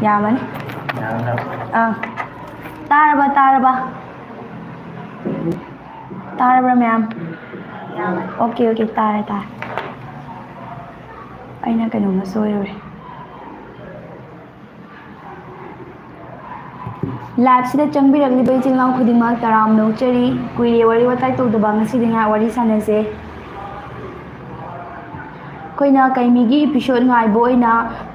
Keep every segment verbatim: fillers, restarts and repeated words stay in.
ꯌꯥꯝꯃꯅꯤ꯫ ꯑꯥ꯫ ꯇꯥꯔꯕ, ꯇꯥꯔꯕ? ꯇꯥꯔꯕ꯭ꯔꯥ, ꯃꯌꯥꯝ? ꯑꯣꯀꯦ, ꯑꯣꯀꯦ, ꯇꯥꯔꯦ, ꯇꯥꯔꯦ꯫ ꯑꯩꯅ ꯀꯩꯅꯣꯝꯃ ꯁꯣꯏꯔꯨꯔꯦ꯫ ꯂꯥꯏꯚꯁꯤꯗ ꯆꯪꯕꯤꯔꯛꯂꯤꯕ ꯏꯆꯤꯜ ꯏꯅꯥꯎ ꯈꯨꯗꯤꯡꯃꯛ ꯇꯔꯥꯝꯅ ꯑꯣꯛꯆꯔꯤ꯫ ꯀꯨꯏꯔꯦ ꯋꯥꯔꯤ ꯋꯥꯇꯥꯏ ꯇꯧꯗꯕ, ꯉꯁꯤꯗꯤ ꯉꯥꯏꯍꯥꯛ ꯋꯥꯔꯤ ꯁꯥꯟꯅꯁꯦ꯫ ꯑꯩꯈꯣꯏꯅ ꯀꯩꯃꯤꯒꯤ ꯏꯄꯤꯁꯣꯠ ꯉꯥꯏꯕ ꯑꯣꯏꯅ,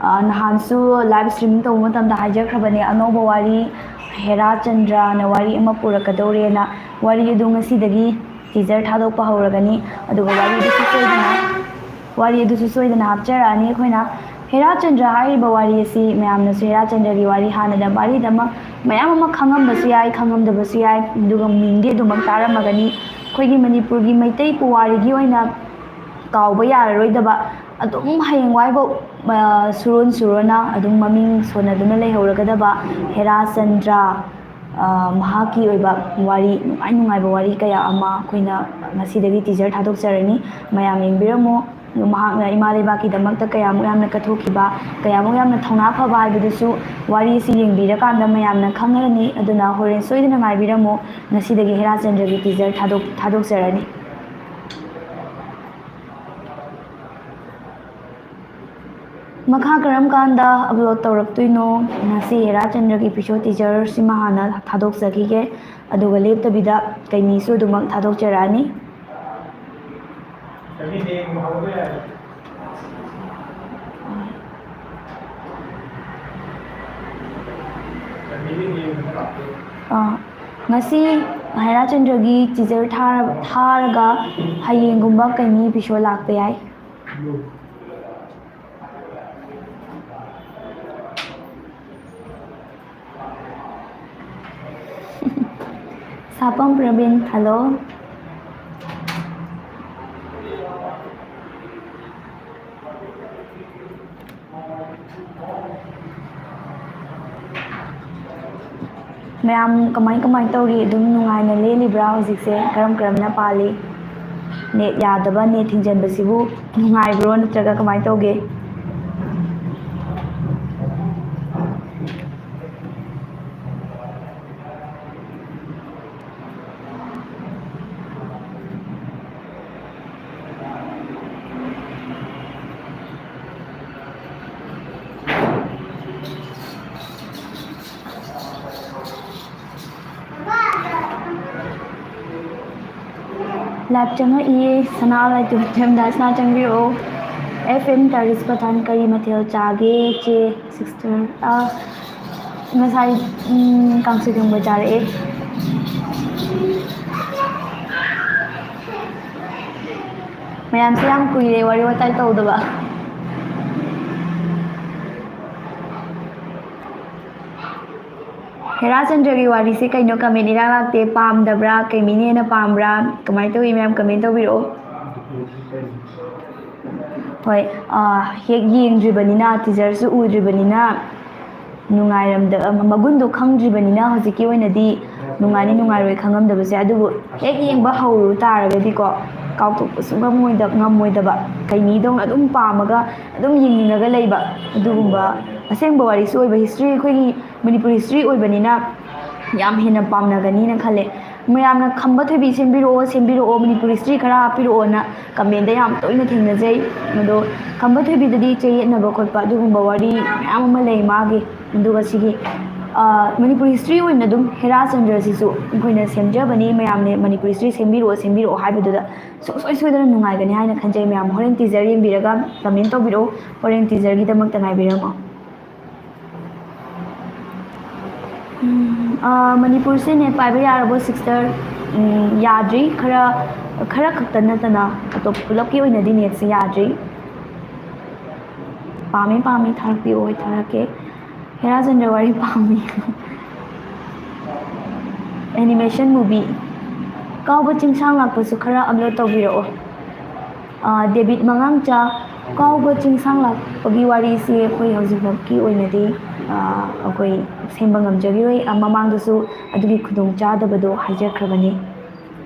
ꯑ, ꯅꯍꯥꯟꯁꯨ ꯂꯥꯏꯚ ꯁ꯭ꯇ꯭ꯔꯤꯃꯤꯡ ꯇꯧꯕ ꯃꯇꯝꯗ ꯍꯥꯏꯖꯈ꯭ꯔꯕꯅꯦ, ꯑꯅꯧꯕ ꯋꯥꯔꯤ ꯍꯦꯔꯥ ꯆꯟꯗ꯭ꯔꯅ ꯋꯥꯔꯤ ꯑꯃ ꯄꯨꯔꯛꯀꯗꯧꯔꯦꯅ꯫ ꯋꯥꯔꯤ ꯑꯗꯨ ꯉꯁꯤꯗꯒꯤ ꯇꯤꯖꯔ ꯊꯥꯗꯣꯛꯄ ꯍꯧꯔꯒꯅꯤ꯫ ꯑꯗꯨꯒ ꯋꯥꯔꯤꯗꯨꯁꯨ ꯁꯣꯏꯗꯅ, ꯋꯥꯔꯤ ꯑꯗꯨꯁꯨ ꯁꯣꯏꯗꯅ ꯍꯥꯞꯆꯔꯛꯑꯅꯤ ꯑꯩꯈꯣꯏꯅ꯫ ꯍꯦꯔꯥ ꯆꯟꯗ꯭ꯔ ꯍꯥꯏꯔꯤꯕ ꯋꯥꯔꯤ ꯑꯁꯤ ꯃꯌꯥꯝꯅꯁꯨ ꯍꯦꯔꯥ ꯆꯟꯗ꯭ꯔꯒꯤ ꯋꯥꯔꯤ ꯍꯥꯟꯅꯗ ꯋꯥꯔꯤꯗ ꯑꯃ ꯃꯌꯥꯝ ꯑꯃ ꯈꯪꯉꯝꯕꯁꯨ ꯌꯥꯏ, ꯈꯪꯉꯝꯗꯕꯁꯨ ꯌꯥꯏ, ꯑꯗꯨꯒ ꯃꯤꯡꯗꯤ ꯑꯗꯨꯃꯛ ꯇꯥꯔꯝꯃꯒꯅꯤ꯫ ꯑꯩꯈꯣꯏꯒꯤ ꯃꯅꯤꯄꯨꯔꯒꯤ ꯃꯩꯇꯩ ꯄꯨꯋꯥꯔꯤꯒꯤ ꯑꯣꯏꯅ ꯀꯥꯎꯕ ꯌꯥꯔꯔꯣꯏꯗꯕ, ꯑꯗꯨꯝ ꯍꯌꯦꯡꯋꯥꯏꯐꯥꯎ, ꯑ, ꯁꯨꯔꯣꯟ ꯁꯨꯔꯣꯟꯅ ꯑꯗꯨꯝ ꯃꯃꯤꯡ ꯁꯣꯟꯅꯗꯨꯅ ꯂꯩꯍꯧꯔꯒꯗꯕ ꯍꯦꯔꯥ ꯆꯟꯗ꯭ꯔ, ꯑ, ꯃꯍꯥꯛꯀꯤ ꯑꯣꯏꯕ ꯋꯥꯔꯤ, ꯅꯨꯡꯉꯥꯏ ꯅꯨꯡꯉꯥꯏꯕ ꯋꯥꯔꯤ ꯀꯌꯥ ꯑꯃ ꯑꯩꯈꯣꯏꯅ ꯉꯁꯤꯗꯒꯤ ꯇꯤꯖꯔ ꯊꯥꯗꯣꯛꯆꯔꯅꯤ꯫ ꯃꯌꯥꯝ ꯌꯦꯡꯕꯤꯔꯝꯃꯨ꯫ ꯃꯍꯥꯛꯅ ꯏꯃꯥ ꯂꯩꯕꯥꯛꯀꯤꯗꯃꯛꯇ ꯀꯌꯥꯃꯨꯛ ꯌꯥꯝꯅ ꯀꯠꯊꯣꯛꯈꯤꯕ, ꯀꯌꯥꯃꯨꯛ ꯌꯥꯝꯅ ꯊꯧꯅꯥ ꯐꯕ ꯍꯥꯏꯕꯗꯨꯁꯨ ꯋꯥꯔꯤꯁꯤ ꯌꯦꯡꯕꯤꯔꯀꯥꯟꯗ ꯃꯌꯥꯝꯅ ꯈꯪꯉꯒꯅꯤ꯫ ꯑꯗꯨꯅ ꯍꯣꯔꯦꯟ ꯁꯣꯏꯗꯅ ꯉꯥꯏꯕꯤꯔꯝꯃꯨ꯫ ꯉꯁꯤꯗꯒꯤ ꯍꯦꯔꯥ ꯆꯟꯗ꯭ꯔꯒꯤ ꯇꯤꯖꯔ ꯊꯥꯗꯣꯛ-, ꯊꯥꯗꯣꯛꯆꯔꯅꯤ꯫ ꯃꯈꯥ ꯀꯔꯝ ꯀꯥꯟꯗ ꯑꯞꯂꯣꯗ ꯇꯧꯔꯛꯇꯣꯏꯅꯣ? ꯉꯁꯤ ꯍꯦꯔꯥ ꯆꯟꯗ꯭ꯔꯒꯤ ꯏꯄꯤꯁꯣꯠ ꯇꯤꯖꯔꯁꯤꯃ ꯍꯥꯟꯅ ꯊꯥꯗꯣꯛꯆꯈꯤꯒꯦ, ꯑꯗꯨꯒ ꯂꯦꯞꯇꯕꯤꯗ ꯀꯩꯅꯤꯁꯨ ꯑꯗꯨꯃꯛ ꯊꯥꯗꯣꯛꯆꯔꯛꯑꯅꯤ꯫ ꯑꯥ, ꯉꯁꯤ ꯍꯦꯔꯥ ꯆꯟꯗ꯭ꯔꯒꯤ ꯇꯤꯖꯔ ꯊꯥꯔ-, ꯊꯥꯔꯒ ꯍꯌꯦꯡꯒꯨꯝꯕ ꯀꯩꯅꯤ ꯏꯄꯤꯁꯣꯠ ꯂꯥꯛꯄ ꯌꯥꯏ꯫ ꯁꯥꯄꯝ ꯄ꯭ꯔꯕꯤꯟ, ꯍꯜꯂꯣ꯫ ꯃꯌꯥꯝ ꯀꯃꯥꯏ ꯀꯃꯥꯏ ꯇꯧꯔꯤ? ꯑꯗꯨꯝ ꯅꯨꯡꯉꯥꯏꯅ ꯂꯦꯜꯂꯤꯕ꯭ꯔꯥ ꯍꯧꯖꯤꯛꯁꯦ? ꯀꯔꯝ ꯀꯔꯝꯅ ꯄꯥꯜꯂꯤ? ꯅꯦꯠ ꯌꯥꯗꯕ, ꯅꯦꯠ ꯊꯤꯡꯖꯤꯟꯕꯁꯤꯕꯨ ꯅꯨꯡꯉꯥꯏꯕ꯭ꯔꯣ, ꯅꯠꯇ꯭ꯔꯒ ꯀꯃꯥꯏ ꯇꯧꯒꯦ? ꯂꯥꯏꯞ ꯆꯪꯉꯛꯏꯌꯦ, ꯁꯅꯥ ꯂꯥꯏꯇꯣꯟ ꯗꯥꯁꯅꯥ ꯆꯪꯕꯤꯔꯛꯑꯣ꯫ ꯑꯦꯐ ꯑꯦꯝ ꯇꯥꯔꯤꯁ ꯄꯊꯥꯟ ꯀꯔꯤ ꯃꯊꯦꯜ ꯆꯥꯒꯦ ꯏꯆꯦ? ꯁꯤꯁꯇꯔ, ꯑꯥ, ꯉꯁꯥꯏ, ꯎꯝ, ꯀꯥꯡꯁꯣꯏ ꯊꯣꯡꯕ ꯆꯥꯔꯛꯑꯦ꯫ ꯃꯌꯥꯝꯁꯦ ꯌꯥꯝ ꯀꯨꯏꯔꯦ ꯋꯥꯔꯤ ꯋꯥꯇꯥꯏ ꯇꯧꯗꯕ꯫ ꯍꯦꯔꯥꯆꯟꯗ꯭ꯔꯒꯤ ꯋꯥꯔꯤꯁꯦ ꯀꯩꯅꯣ? ꯀꯃꯦꯟ ꯏꯔꯥꯡ ꯂꯥꯛꯇꯦ꯫ ꯄꯥꯝꯗꯕ꯭ꯔꯥ? ꯀꯩ ꯃꯤꯅ ꯍꯦꯟꯅ ꯄꯥꯝꯕ꯭ꯔꯥ? ꯀꯃꯥꯏꯅ ꯇꯧꯏ? ꯃꯌꯥꯝ ꯀꯃꯦꯟ ꯇꯧꯕꯤꯔꯛꯑꯣ꯫ ꯍꯣꯏ, ꯑꯥ, ꯍꯦꯛ ꯌꯦꯡꯗ꯭ꯔꯤꯕꯅꯤꯅ, ꯇꯤꯖꯔꯁꯨ ꯎꯗ꯭ꯔꯤꯕꯅꯤꯅ, ꯅꯨꯡꯉꯥꯏꯔꯝꯗ-, ꯃꯒꯨꯟꯗꯣ ꯈꯪꯗ꯭ꯔꯤꯕꯅꯤꯅ ꯍꯧꯖꯤꯛꯀꯤ ꯑꯣꯏꯅꯗꯤ ꯅꯨꯡꯉꯥꯏꯅꯤ ꯅꯨꯡꯉꯥꯏꯔꯣꯏ ꯈꯪꯉꯝꯗꯕꯁꯦ꯫ ꯑꯗꯨꯕꯨ ꯍꯦꯛ ꯌꯦꯡꯕ ꯍꯧꯔꯨ ꯇꯥꯔꯒꯗꯤꯀꯣ, ꯀꯥꯎꯊꯣꯛꯄ ꯁꯨꯡꯉꯝ ꯑꯣꯏꯗ-, ꯉꯝꯃꯣꯏꯗꯕ, ꯀꯩ ꯃꯤꯗꯧꯅ ꯑꯗꯨꯝ ꯄꯥꯝꯃꯒ ꯑꯗꯨꯝ ꯌꯦꯡꯅꯤꯡꯉꯒ ꯂꯩꯕ, ꯑꯗꯨꯒꯨꯝꯕ ꯑꯁꯦꯡꯕ ꯋꯥꯔꯤꯁꯨ ꯑꯣꯏꯕ, ꯍꯤꯁꯇ꯭ꯔꯤ, ꯑꯩꯈꯣꯏꯒꯤ ꯃꯅꯤꯄꯨꯔ ꯍꯤꯁꯇ꯭ꯔꯤ ꯑꯣꯏꯕꯅꯤꯅ ꯌꯥꯝ ꯍꯦꯟꯅ ꯄꯥꯝꯅꯒꯅꯤꯅ ꯈꯜꯂꯦ꯫ ꯃꯌꯥꯝꯅ "ꯈꯝꯕ ꯊꯣꯏꯕꯤ ꯁꯦꯝꯕꯤꯔꯛꯑꯣ, ꯁꯦꯝꯕꯤꯔꯛꯑꯣ, ꯃꯅꯤꯄꯨꯔ ꯍꯤꯁꯇ꯭ꯔꯤ ꯈꯔ ꯍꯥꯞꯄꯤꯔꯛꯑꯣꯅ" ꯀꯃꯦꯟꯗ ꯌꯥꯝ ꯇꯣꯏꯅ ꯊꯦꯡꯅꯖꯩ꯫ ꯑꯗꯣ ꯈꯝꯕ ꯊꯣꯏꯕꯤꯗꯗꯤ ꯆꯌꯦꯠꯅꯕ ꯈꯣꯠꯄ ꯑꯗꯨꯒꯨꯝꯕ ꯋꯥꯔꯤ ꯃꯌꯥꯝ ꯑꯃ ꯂꯩ ꯃꯥꯒꯤ꯫ ꯑꯗꯨꯒ ꯁꯤꯒꯤ, ꯑ, ꯃꯅꯤꯄꯨꯔ ꯍꯤꯁꯇ꯭ꯔꯤ ꯑꯣꯏꯅ ꯑꯗꯨꯝ ꯍꯦꯔꯥꯆꯟꯗ꯭ꯔꯁꯤꯁꯨ ꯑꯩꯈꯣꯏꯅ ꯁꯦꯝꯖꯕꯅꯤ, ꯃꯌꯥꯝꯅ ꯃꯅꯤꯄꯨꯔ ꯍꯤꯁꯇ꯭ꯔꯤ ꯁꯦꯝꯕꯤꯔꯛꯑꯣ, ꯁꯦꯝꯕꯤꯔꯛꯑꯣ ꯍꯥꯏꯕꯗꯨꯗ ꯁꯨꯡꯁꯣꯏ ꯁꯣꯏꯗꯅ ꯅꯨꯡꯉꯥꯏꯒꯅꯤ ꯍꯥꯏꯅ ꯈꯟꯖꯩ꯫ ꯃꯌꯥꯝ ꯍꯣꯔꯦꯟ ꯇꯤꯖꯔ ꯌꯦꯡꯕꯤꯔꯒ ꯀꯃꯦꯟ ꯇꯧꯕꯤꯔꯛꯑꯣ꯫ ꯍꯣꯔꯦꯟ ꯇꯤꯖꯔꯒꯤꯗꯃꯛꯇ ꯉꯥꯏꯕꯤꯔꯝꯃꯣ꯫ ꯎꯝ, ꯑ, ꯃꯅꯤꯄꯨꯔꯁꯦ ꯅꯦꯠ ꯄꯥꯏꯕ ꯌꯥꯔꯕꯣ ꯁꯤꯁꯇꯔ? ꯎꯝ, ꯌꯥꯗ꯭ꯔꯤ꯫ ꯈꯔ, ꯈꯔ ꯈꯛꯇ ꯅꯠꯇꯅ ꯑꯇꯣꯞꯄ ꯄꯨꯂꯞꯀꯤ ꯑꯣꯏꯅꯗꯤ ꯅꯦꯠꯁꯦ ꯌꯥꯗ꯭ꯔꯤ꯫ ꯄꯥꯝꯃꯤ, ꯄꯥꯝꯃꯤ, ꯊꯥꯔꯛꯄꯤꯌꯣ꯫ ꯍꯣꯏ, ꯊꯥꯔꯛꯀꯦ꯫ ꯍꯦꯔꯥꯆꯟꯗ꯭ꯔ ꯋꯥꯔꯤ ꯄꯥꯝꯃꯤ꯫ Animation movie. ꯀꯥꯎꯕ ꯆꯤꯡꯁꯥꯡ ꯂꯥꯛꯄꯁꯨ ꯈꯔ ꯑꯞꯂꯣꯗ ꯇꯧꯕꯤꯔꯛꯑꯣ꯫ ꯑ, ꯗꯦꯕꯤꯠ ꯃꯉꯥꯡꯆꯥ, ꯀꯥꯎꯕ ꯆꯤꯡꯁꯥꯡ ꯂꯥꯛꯄꯒꯤ ꯋꯥꯔꯤꯁꯤ ꯑꯩꯈꯣꯏ ꯍꯧꯖꯤꯛꯃꯛꯀꯤ ꯑꯣꯏꯅꯗꯤ, ꯑ, ꯑꯩꯈꯣꯏ ꯁꯦꯝꯕ ꯉꯝꯖꯈꯤꯔꯣꯏ꯫ ꯑ, ꯃꯃꯥꯡꯗꯁꯨ ꯑꯗꯨꯒꯤ ꯈꯨꯗꯣꯡꯆꯥꯗꯕꯗꯣ ꯍꯥꯏꯖꯈ꯭ꯔꯕꯅꯤ꯫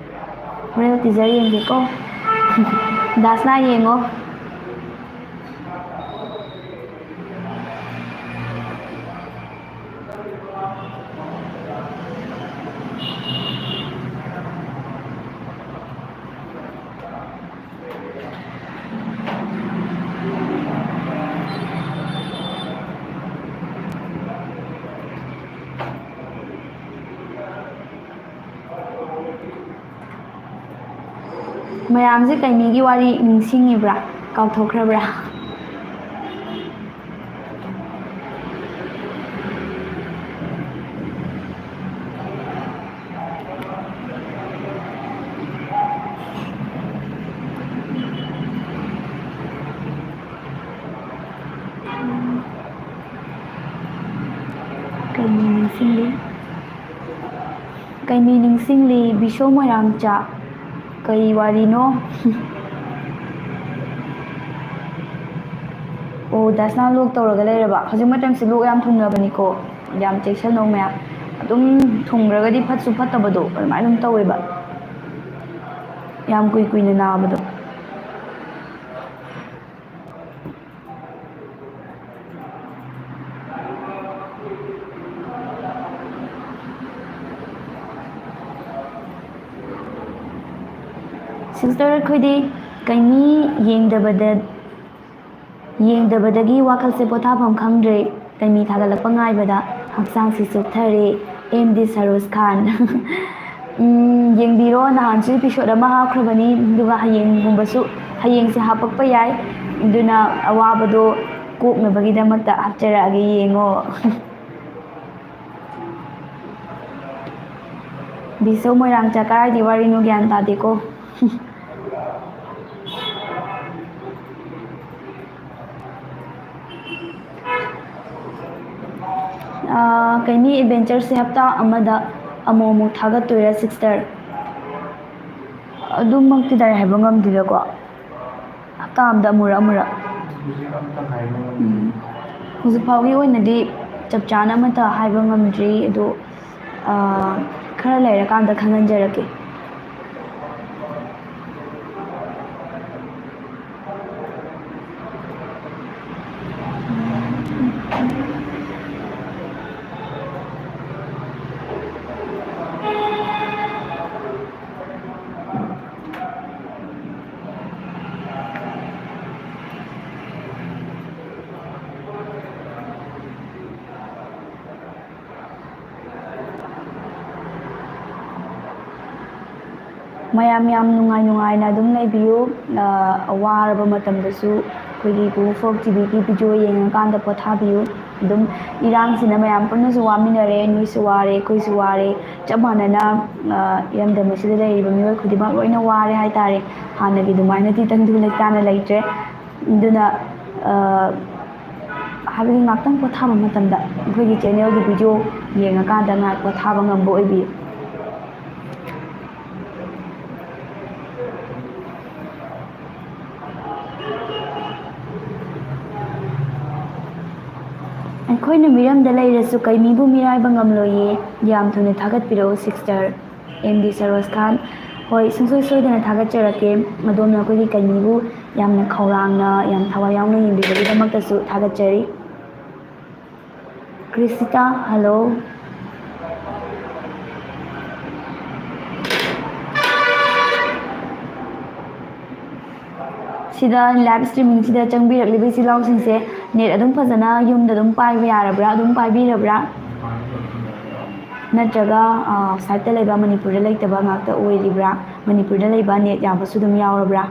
ꯍꯣꯔꯦꯟ ꯇꯤꯖꯔ ꯌꯦꯡꯒꯦꯀꯣ꯫ ꯗꯥꯁꯅꯥ ꯌꯦꯡꯉꯣ꯫ ꯃꯌꯥꯝꯁꯦ ꯀꯩꯅꯤꯒꯤ ꯋꯥꯔꯤ ꯅꯤꯡꯁꯤꯡꯉꯤꯕ꯭ꯔꯥ? ꯀꯥꯎꯊꯣꯛꯈ꯭ꯔꯕ꯭ꯔꯥ? ꯀꯩꯅꯤ ꯅꯤꯡꯁꯤꯡꯂꯤ? ꯀꯩꯅꯤ ꯅꯤꯡꯁꯤꯡꯂꯤ? ꯕꯤꯁꯣ ꯃꯣꯏꯔꯥꯡꯆꯥ꯫ ꯀꯩ ꯋꯥꯔꯤꯅꯣ? ꯑꯣ, ꯗꯥꯁꯅꯥ ꯂꯣꯛ ꯇꯧꯔꯒ ꯂꯩꯔꯕ꯫ ꯍꯧꯖꯤꯛ ꯃꯇꯝꯁꯤ ꯂꯣꯛ ꯌꯥꯝ ꯊꯨꯡꯅꯕꯅꯤꯀꯣ꯫ ꯌꯥꯝ ꯆꯦꯛꯁꯤꯟꯅꯧ ꯃꯌꯥꯝ꯫ ꯑꯗꯨꯝ ꯊꯨꯡꯈ꯭ꯔꯒꯗꯤ ꯐꯠꯁꯨ ꯐꯠꯇꯕꯗꯣ ꯑꯗꯨꯃꯥꯏꯅ ꯑꯗꯨꯝ ꯇꯧꯋꯦꯕ꯫ ꯌꯥꯝ ꯀꯨꯏ ꯀꯨꯏꯅ ꯅꯥꯕꯗꯣ꯫ Sister, ꯑꯩꯈꯣꯏꯗꯤ ꯀꯩꯅꯤ ꯌꯦꯡꯗꯕꯗ, ꯌꯦꯡꯗꯕꯗꯒꯤ ꯋꯥꯈꯜꯁꯦ ꯄꯣꯊꯥꯐꯝ ꯈꯪꯗ꯭ꯔꯦ꯫ ꯀꯩꯅꯤ ꯊꯥꯒꯠꯂꯛꯄ ꯉꯥꯏꯕꯗ ꯍꯛꯆꯥꯡꯁꯤ ꯆꯣꯛꯊꯔꯦ꯫ ꯑꯦꯝ ꯗꯤ ꯁꯔꯣꯖ ꯈꯥꯟ꯫ ꯎꯝ, ꯌꯦꯡꯕꯤꯔꯣ, ꯅꯍꯥꯟꯁꯨ episode ꯑꯃ ꯍꯥꯞꯈ꯭ꯔꯕꯅꯤ, ꯑꯗꯨꯒ ꯍꯌꯦꯡꯒꯨꯝꯕꯁꯨ, ꯍꯌꯦꯡꯁꯦ ꯍꯥꯞꯄꯛꯄ ꯌꯥꯏ꯫ ꯑꯗꯨꯅ ꯑꯋꯥꯕꯗꯣ ꯀꯣꯛꯅꯕꯒꯤꯗꯃꯛꯇ ꯍꯥꯞꯆꯔꯛꯑꯒꯦ, ꯌꯦꯡꯉꯣ꯫ ꯕꯤꯁꯣ ꯃꯣꯏꯔꯥꯡꯆꯥ ꯀꯔꯥꯏꯗꯤ ꯋꯥꯔꯤꯅꯣ ꯒ꯭ꯌꯥꯟ ꯇꯥꯗꯦꯀꯣ꯫ ꯑꯥ, ꯀꯩꯅꯤ adventureꯁꯦ ꯍꯞꯇꯥ ꯑꯃꯗ ꯑꯃꯨꯛ ꯑꯃꯨꯛ ꯊꯥꯒꯠꯇꯣꯏꯔꯥ sister? ꯑꯗꯨꯃꯛꯇꯤ direct ꯍꯥꯏꯕ ꯉꯝꯗꯦꯗꯀꯣ꯫ ꯍꯞꯇꯥ ꯑꯃꯗ ꯑꯃꯨꯔꯛ ꯑꯃꯨꯔꯛ꯫ ꯎꯝ꯫ ꯍꯧꯖꯤꯛ ꯐꯥꯎꯒꯤ ꯑꯣꯏꯅꯗꯤ ꯆꯞ ꯆꯥꯅ ꯑꯃꯠꯇ ꯍꯥꯏꯕ ꯉꯝꯗ꯭ꯔꯤ, ꯑꯗꯣ, ꯑꯥ, ꯈꯔ ꯂꯩꯔꯀꯥꯟꯗ ꯈꯪꯍꯟꯖꯔꯛꯀꯦ꯫ ꯃꯌꯥꯝ ꯌꯥꯝ ꯅꯨꯡꯉꯥꯏ ꯅꯨꯡꯉꯥꯏꯅ ꯑꯗꯨꯝ ꯂꯩꯕꯤꯌꯨ꯫ ꯑ, ꯋꯥꯔꯕ ꯃꯇꯝꯗꯁꯨ ꯑꯩꯈꯣꯏꯒꯤ ꯄꯨ ꯐꯣꯛ ꯇꯤꯚꯤꯒꯤ ꯚꯤꯗꯤꯑꯣ ꯌꯦꯡꯉꯀꯥꯟꯗ ꯄꯣꯊꯥꯕꯤꯌꯨ꯫ ꯑꯗꯨꯝ ꯏꯔꯥꯡꯁꯤꯅ ꯃꯌꯥꯝ ꯄꯨꯟꯅꯁꯨ ꯋꯥꯃꯤꯟꯅꯔꯦ, ꯅꯣꯏꯁꯨ ꯋꯥꯔꯦ, ꯑꯩꯈꯣꯏꯁꯨ ꯋꯥꯔꯦ, ꯆꯞ ꯃꯥꯟꯅꯅ, ꯑ, ꯏꯔꯝꯗꯝ ꯑꯁꯤꯗ ꯂꯩꯔꯤꯕ ꯃꯤꯑꯣꯏ ꯈꯨꯗꯤꯡꯃꯛ ꯂꯣꯏꯅ ꯋꯥꯔꯦ ꯍꯥꯏꯇꯥꯔꯦ꯫ ꯍꯥꯟꯅꯒꯤ ꯑꯗꯨꯃꯥꯏꯅꯗꯤ ꯇꯪꯗꯨ ꯂꯩꯇꯥꯅ ꯂꯩꯇ꯭ꯔꯦ꯫ ꯑꯗꯨꯅ, ꯑ, ꯍꯥꯏꯕꯗꯤ ꯉꯥꯛꯇꯪ ꯄꯣꯊꯥꯕ ꯃꯇꯝꯗ ꯑꯩꯈꯣꯏꯒꯤ ꯆꯦꯅꯦꯜꯒꯤ ꯚꯤꯗꯤꯑꯣ ꯌꯦꯡꯉꯀꯥꯟꯗ ꯉꯥꯏꯍꯥꯛ ꯄꯣꯊꯥꯕ ꯉꯝꯕ ꯑꯣꯏꯕꯤꯌꯨ꯫ ꯑꯩꯈꯣꯏꯅ ꯃꯤꯔꯝꯗ ꯂꯩꯔꯁꯨ ꯀꯩꯃꯤꯕꯨ ꯃꯤꯔꯥꯏꯕ ꯉꯝꯂꯣꯏꯌꯦ꯫ ꯌꯥꯝ ꯊꯨꯅ ꯊꯥꯒꯠꯄꯤꯔꯛꯎ, ꯁꯤꯁꯇꯔ ꯑꯦꯝ ꯗꯤ ꯁꯔꯣꯖ ꯈꯥꯟ꯫ ꯍꯣꯏ, ꯁꯨꯡꯁꯣꯏ ꯁꯣꯏꯗꯅ ꯊꯥꯒꯠꯆꯔꯛꯀꯦ꯫ ꯑꯗꯣꯝꯅ ꯑꯩꯈꯣꯏꯒꯤ ꯀꯩꯃꯤꯕꯨ ꯌꯥꯝꯅ ꯈꯧꯔꯥꯡꯅ, ꯌꯥꯝ ꯊꯋꯥꯏ ꯌꯥꯎꯅ ꯌꯦꯡꯕꯤꯕꯒꯤꯗꯃꯛꯇꯁꯨ ꯊꯥꯒꯠꯆꯔꯤ꯫ ꯀ꯭ꯔꯤꯁꯤꯇꯥ, ꯍꯜꯂꯣ꯫ ꯁꯤꯗ ꯂꯥꯏꯚ ꯁ꯭ꯇ꯭ꯔꯤꯃꯤꯡꯁꯤꯗ ꯆꯪꯕꯤꯔꯛꯂꯤꯕ ꯏꯆꯤꯜ ꯏꯅꯥꯎꯁꯤꯡꯁꯦ ꯅꯦꯠ ꯑꯗꯨꯝ ꯐꯖꯅ ꯌꯨꯝꯗ ꯑꯗꯨꯝ ꯄꯥꯏꯕ ꯌꯥꯔꯕ꯭ꯔꯥ? ꯑꯗꯨꯝ ꯄꯥꯏꯕꯤꯔꯕ꯭ꯔꯥ? ꯅꯠꯇ꯭ꯔꯒ, ꯑ, ꯑꯥꯎꯠꯁꯥꯏꯠꯇ ꯂꯩꯕ, ꯃꯅꯤꯄꯨꯔꯗ ꯂꯩꯇꯕ ꯉꯥꯛꯇ ꯑꯣꯏꯔꯤꯕ꯭ꯔꯥ? ꯃꯅꯤꯄꯨꯔꯗ ꯂꯩꯕ ꯅꯦꯠ ꯌꯥꯕꯁꯨ ꯑꯗꯨꯝ ꯌꯥꯎꯔꯕ꯭ꯔꯥ?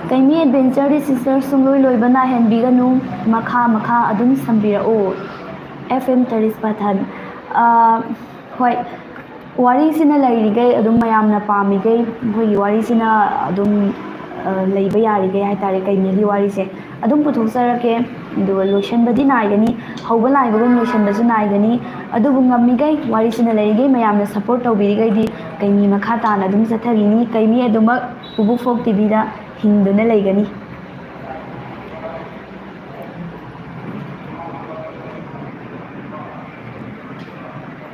ꯀꯩꯃꯤ ꯑꯦꯗꯚꯦꯟꯆꯔꯗꯤ ꯁꯤꯁꯇꯔ ꯁꯨꯡꯂꯣꯏ ꯂꯣꯏꯕ ꯅꯥꯏꯍꯟꯕꯤꯒꯅꯨ, ꯃꯈꯥ ꯃꯈꯥ ꯑꯗꯨꯝ ꯁꯝꯕꯤꯔꯛꯎ꯫ F M ꯇꯔꯤꯁ ꯄꯊꯟ꯫ ꯑ, ꯍꯣꯏ, ꯋꯥꯔꯤꯁꯤꯅ ꯂꯩꯔꯤꯈꯩ, ꯑꯗꯨꯝ ꯃꯌꯥꯝꯅ ꯄꯥꯝꯃꯤꯈꯩ, ꯑꯩꯈꯣꯏꯒꯤ ꯋꯥꯔꯤꯁꯤꯅ ꯑꯗꯨꯝ, ꯑ, ꯂꯩꯕ ꯌꯥꯔꯤꯈꯩ ꯍꯥꯏꯇꯥꯔꯦ, ꯀꯩꯃꯤꯒꯤ ꯋꯥꯔꯤꯁꯦ ꯑꯗꯨꯝ ꯄꯨꯊꯣꯛꯆꯔꯛꯀꯦ꯫ ꯑꯗꯨꯒ ꯂꯣꯏꯁꯟꯕꯗꯤ ꯅꯥꯏꯒꯅꯤ, ꯍꯧꯕ ꯂꯥꯏꯕꯒꯨꯝ ꯂꯣꯏꯁꯟꯕꯁꯨ ꯅꯥꯏꯒꯅꯤ꯫ ꯑꯗꯨꯕꯨ ꯉꯝꯃꯤꯈꯩ, ꯋꯥꯔꯤꯁꯤꯅ ꯂꯩꯔꯤꯈꯩ, ꯃꯌꯥꯝꯅ ꯁꯞꯄꯣꯔꯠ ꯇꯧꯕꯤꯔꯤꯈꯩꯗꯤ ꯀꯩꯃꯤ ꯃꯈꯥ ꯇꯥꯅ ꯑꯗꯨꯝ ꯆꯠꯊꯈꯤꯅꯤ꯫ ꯀꯩꯃꯤ ꯑꯗꯨꯃꯛ ꯄꯨꯕꯨ ꯐꯣꯛ ꯇꯤꯚꯤꯗ ꯍꯤꯡꯗꯨꯅ ꯂꯩꯒꯅꯤ꯫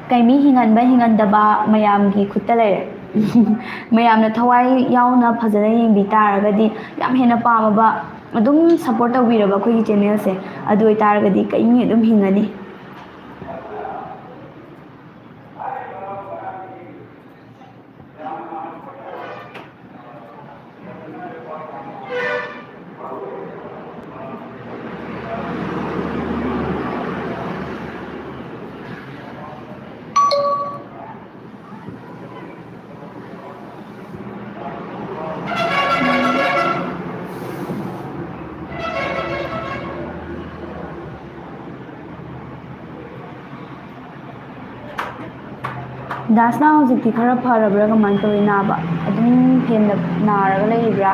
ꯀꯩꯃꯤ ꯍꯤꯡꯍꯟꯕ ꯍꯤꯡꯍꯟꯗꯕ ꯃꯌꯥꯝꯒꯤ ꯈꯨꯠꯇ ꯂꯩꯔꯦ꯫ ꯃꯌꯥꯝꯅ ꯊꯋꯥꯏ ꯌꯥꯎꯅ ꯐꯖꯅ ꯌꯦꯡꯕꯤ ꯇꯥꯔꯒꯗꯤ, ꯌꯥꯝ ꯍꯦꯟꯅ ꯄꯥꯝꯃꯕ, ꯑꯗꯨꯝ ꯁꯞꯄꯣꯔꯠ ꯇꯧꯕꯤꯔꯕ ꯑꯩꯈꯣꯏꯒꯤ ꯆꯦꯅꯦꯜꯁꯦ, ꯑꯗꯨ ꯑꯣꯏꯇꯥꯔꯒꯗꯤ ꯀꯩꯃꯤ ꯑꯗꯨꯝ ꯍꯤꯡꯒꯅꯤ꯫ ꯗꯥꯁꯅꯥ ꯍꯧꯖꯤꯛꯇꯤ ꯈꯔ ꯐꯔꯕ꯭ꯔꯥ? ꯀꯃꯥꯏꯅ ꯇꯧꯏ ꯅꯥꯕ? ꯑꯗꯨꯝ ꯍꯦꯟꯅ ꯅꯥꯔꯒ ꯂꯩꯔꯤꯕ꯭ꯔꯥ?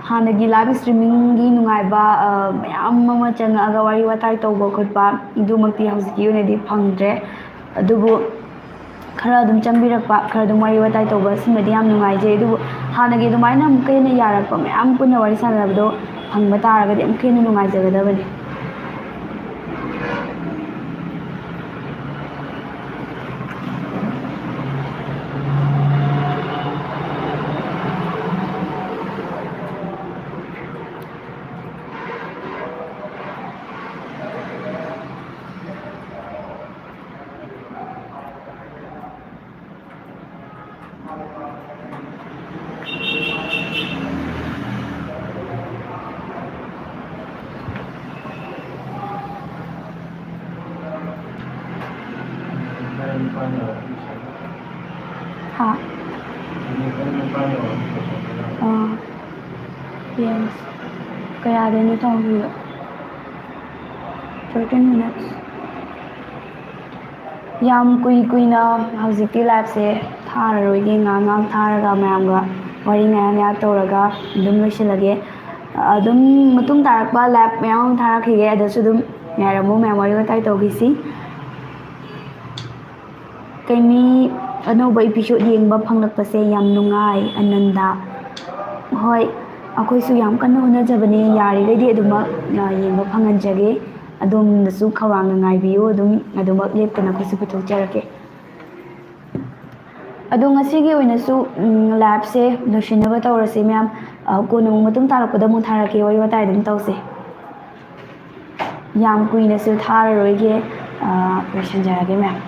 ꯍꯥꯟꯅꯒꯤ ꯂꯥꯏꯚ ꯁ꯭ꯇ꯭ꯔꯤꯃꯤꯡꯒꯤ ꯅꯨꯡꯉꯥꯏꯕ, ꯑ, ꯃꯌꯥꯝ ꯑꯃ ꯆꯪꯉꯛꯑꯒ ꯋꯥꯔꯤ ꯋꯥꯇꯥꯏ ꯇꯧꯕ ꯈꯣꯠꯄ, ꯑꯗꯨꯃꯛꯇꯤ ꯍꯧꯖꯤꯛꯀꯤ ꯑꯣꯏꯅꯗꯤ ꯐꯪꯗ꯭ꯔꯦ꯫ ꯑꯗꯨꯕꯨ ꯈꯔ ꯑꯗꯨꯝ ꯆꯪꯕꯤꯔꯛꯄ, ꯈꯔ ꯑꯗꯨꯝ ꯋꯥꯔꯤ ꯋꯥꯇꯥꯏ ꯇꯧꯕ, ꯁꯤꯃꯗꯤ ꯌꯥꯝ ꯅꯨꯡꯉꯥꯏꯖꯩ꯫ ꯑꯗꯨꯕꯨ ꯍꯥꯟꯅꯒꯤ ꯑꯗꯨꯃꯥꯏꯅ ꯑꯃꯨꯛꯀ ꯍꯦꯟꯅ ꯌꯥꯔꯛꯄ, ꯃꯌꯥꯝ ꯄꯨꯟꯅ ꯋꯥꯔꯤ ꯁꯥꯟꯅꯕꯗꯣ ꯐꯪꯕ ꯇꯥꯔꯒꯗꯤ ꯑꯃꯨꯛꯀ ꯍꯦꯟꯅ ꯅꯨꯡꯉꯥꯏꯖꯒꯗꯕꯅꯤ꯫ ꯍꯥ? ꯑꯥ, ꯌꯦꯡꯁꯤ꯫ ꯀꯌꯥꯗꯩꯅꯣ ꯇꯧꯈꯤꯕ? Thirteen minutes꯫ ꯌꯥꯝ ꯀꯨꯏ ꯀꯨꯏꯅ ꯍꯧꯖꯤꯛꯇꯤ ꯂꯥꯏꯚꯁꯦ ꯊꯥꯔꯔꯣꯏꯒꯦ, ꯉꯥꯏꯍꯥꯛ ꯉꯥꯏꯍꯥꯛ ꯊꯥꯔꯒ ꯃꯌꯥꯝꯒ ꯋꯥꯔꯤ ꯉꯥꯏꯍꯥꯛ ꯉꯥꯏꯍꯥꯛ ꯇꯧꯔꯒ ꯑꯗꯨꯝ ꯂꯣꯏꯁꯤꯜꯂꯒꯦ꯫ ꯑꯗꯨꯝ ꯃꯇꯨꯡ ꯇꯥꯔꯛꯄ ꯂꯥꯏꯚ ꯃꯌꯥꯝ ꯑꯃ ꯊꯥꯔꯛꯈꯤꯒꯦ, ꯑꯗꯨꯁꯨ ꯑꯗꯨꯝ ꯉꯥꯏꯔꯝꯃꯨ, ꯃꯌꯥꯝ ꯋꯥꯔꯤ ꯋꯥꯇꯥꯏ ꯇꯧꯈꯤꯁꯤ꯫ ꯀꯩꯃꯤ ꯑꯅꯧꯕ episode ꯌꯦꯡꯕ ꯐꯪꯂꯛꯄꯁꯦ ꯌꯥꯝ ꯅꯨꯡꯉꯥꯏ, ꯑꯅꯟꯗ꯫ ꯍꯣꯏ, ꯑꯩꯈꯣꯏꯁꯨ ꯌꯥꯝ ꯀꯟꯅ ꯍꯣꯠꯅꯖꯕꯅꯦ, ꯌꯥꯔꯤꯈꯩꯗꯤ ꯑꯗꯨꯃꯛ, ꯑ, ꯌꯦꯡꯕ ꯐꯪꯍꯟꯖꯒꯦ꯫ ꯑꯗꯣꯝꯅꯁꯨ ꯈꯧꯔꯥꯡꯅ ꯉꯥꯏꯕꯤꯌꯨ, ꯑꯗꯨꯝ ꯑꯗꯨꯃꯛ ꯂꯦꯞꯇꯅ ꯑꯩꯈꯣꯏꯁꯨ ꯄꯨꯊꯣꯛꯆꯔꯛꯀꯦ꯫ ꯑꯗꯣ ꯉꯁꯤꯒꯤ ꯑꯣꯏꯅꯁꯨ, ꯎꯝ, ꯂꯥꯏꯚꯁꯦ ꯂꯣꯏꯁꯤꯟꯅꯕ ꯇꯧꯔꯁꯤ ꯃꯌꯥꯝ꯫ ꯑ, ꯀꯣꯟꯅ ꯑꯃꯨꯛ ꯃꯇꯨꯡ ꯇꯥꯔꯛꯄꯗ ꯑꯃꯨꯛ ꯊꯥꯔꯛꯀꯦ, ꯋꯥꯔꯤ ꯋꯥꯇꯥꯏ ꯑꯗꯨꯝ ꯇꯧꯁꯦ꯫ ꯌꯥꯝ ꯀꯨꯏꯅꯁꯨ ꯊꯥꯔꯔꯣꯏꯒꯦ, ꯑ, ꯂꯣꯏꯁꯤꯟꯖꯔꯒꯦ ꯃꯌꯥꯝ꯫